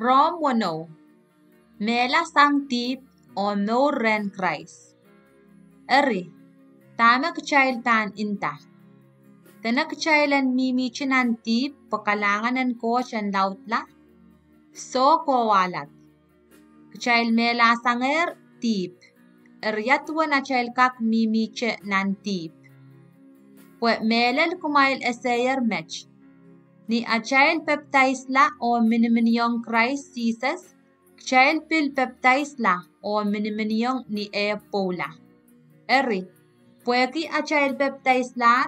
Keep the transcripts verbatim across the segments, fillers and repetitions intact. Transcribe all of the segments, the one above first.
Rom weneu. Mehla sang dihp oh mour rehn Krais. Eri, dahme kitail pahn nda? Dene kitail en mihmihte nan dihp pwe kalahngan en Koht en laudla? Soh, kowahlap. Kitail mehla sangehr dihp. Eri, ia duwen atail kak mihmihte nan dihp? Pwe mehlel kumwail eseier met: ni atail pepdaisla oh miniminiong Krais Sises, kitail pil pepdaisla oh miniminiong ni eh pwoula. Eri, pwehki atail pepdaislahr,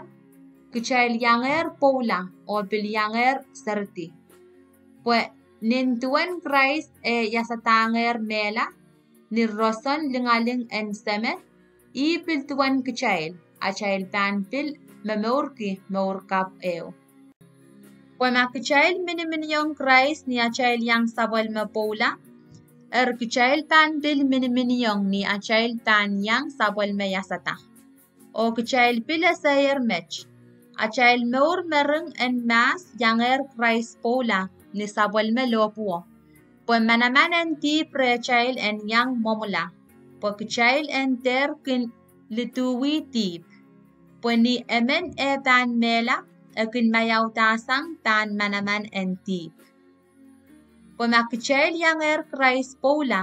kitail iangehr pwoula oh pil iangehr seridi. Pwe nin duwen Krais eh iasadahngehr mehla ni roson lingaling en Seme, ih pil duwen kitail, atail pahn pil momourki mour kapw ehu. Pwe ma kitail miniminiong Krais ni atail iang sapwellime pwoula, eri kitail pahn pil miniminiong ni atail pahn iang sapwellime iasada. Oh kitail pil eseier met: atail mour mering en mahs iangehr Krais pwoula ni sapwellime lohpwuo. Pwe manaman en dihp rehtail en iang mwomwla, pwe kitail en dehr kin liduhwih dihp. Pwe ni emen eh pahn mehla, e kin maiaudahsang pahn manaman en dihp. Pwe ma kitail iangehr Krais pwoula,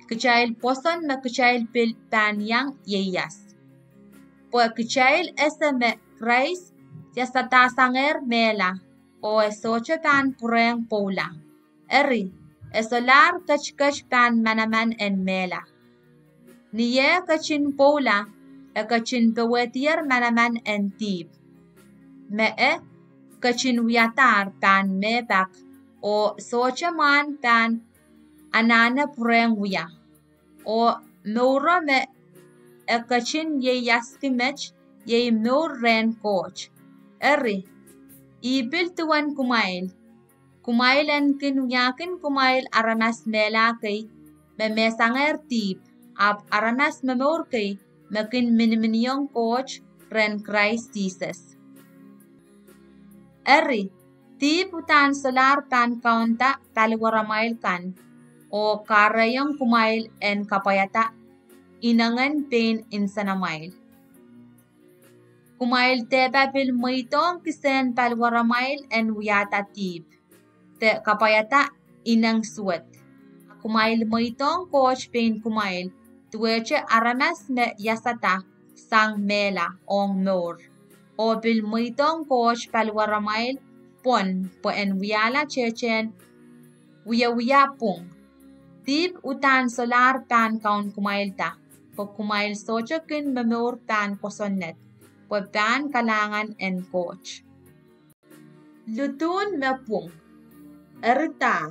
kitail pwoson me kitail pil pahn iang ieias. Pwe kitail ese me Krais iasadahsangehr mehla, oh e sohte pahn pwurehng pwoula. Eri, e solahr ketiket pahn manaman en mehla. Ni eh ketin pwoula, e ketin powehdier manaman en dihp, me e ketin wiadahr pahn mehpak, oh sohte mwahn pahn anahne pwurehng wia. Oh mouro me e ketin ieiaski met iei mour rehn Koht. Eri, ih pil duwen kumwail: kumwail en kin wiahkin kumwail aramas mehla kei me mehsangehr dihp, ahpw aramas momour kei me kin miniminiong Koht rehn Krais Sises. Eri, dihp uhdahn solahr pahn kaunda paliwaramwail kan, oh kahrehiong kumwail en kapwaiada inengen pein nsenamwail. Kumwail dehpa pil mweidohng kisehn paliwaramwail en wiahda dihp, de kapwaiada ineng suwed. A kumwail mweidohng Koht pein kumwail, duwehte aramas me iasada sang mehla ong mour, oh pil mweidohng Koht paliwaramwail pwon pwe en wiahla tehtehn wiewia pwung. Dihp uhdahn solahr pahn kaun kumwailda, pwe kumwail sohte kin momour pahn kosonned, pwe pahn kalahngan en Koht. Lidun me pwung. Eri dah,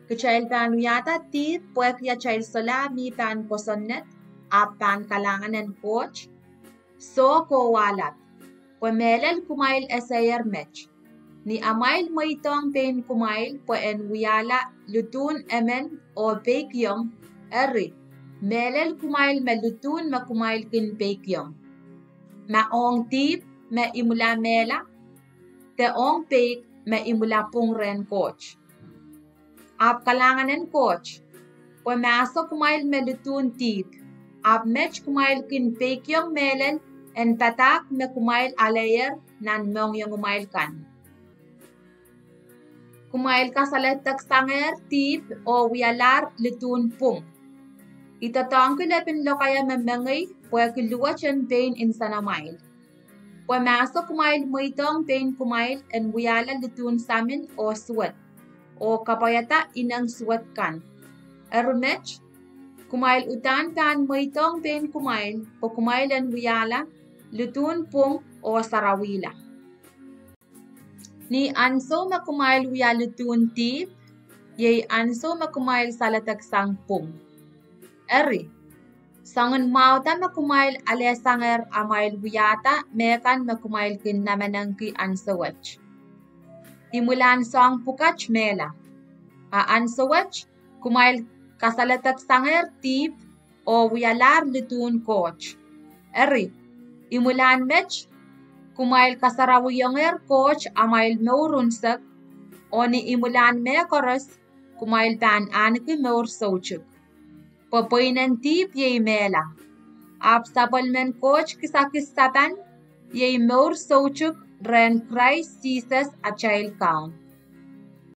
kitail pahn wiahda dihp pwehki atail solahr mi pahn kosonned, ahpw pahn kalahngan en Koht? Soh, kowahlap. Pwe mehlel kumwail eseier met: ni amwail mweidohng pein kumwail pwe en wiahla lidun emen oh peikiong, eri, mehlel kumwail me lidun me kumwail kin peikiong, ma ong dihp me imwila mehla, de ong peik me imwila pwung rehn Koht. Ahpw kalahngan en Koht, pwe mahso kumwail me lidun dihp, ahpw met kumwail kin peikiong mehlel en padahk me kumwail aleier nan mohngiongimwail kan. Kumwail kasaledeksangehr dihp oh wialahr lidun pwung. I doadoahngki lepin lokaia me mengei pwehki luwet en pein nsenamwail. Pwe mahso kumwail mweidohng pein kumwail en wiahla lidun samin oh suwed, oh kapwaiada ineng suwed kan. Eri met, kumwail uhdahn pahn mweidohng pein kumwail pwe kumwail en wiahla lidun pwung oh sarawihla. Ni ansou me kumwail wia lidun dihp, iei ansou me kumwail saledeksang pwung. Eri, soangen mwahula me kumwail alehsangehr amwail wiahda mehkan me kumwail kin namenengki ansou wet, imwilan soahng pwukat mehla. A ansou wet, kumwail kasaledeksangehr dihp oh wialahr lidun Koht. Eri, imwilan met, kumwail kasarawihongehr Koht amwail mour unsek, oh ni imwilan mehkoaros, kumwail pahn ahneki mour soutuk. Pwe pweinen dihp iei mehla, ahpw sapwellimen Koht kisakis sapan iei mour soutuk rehn Krais Sises atail Kaun.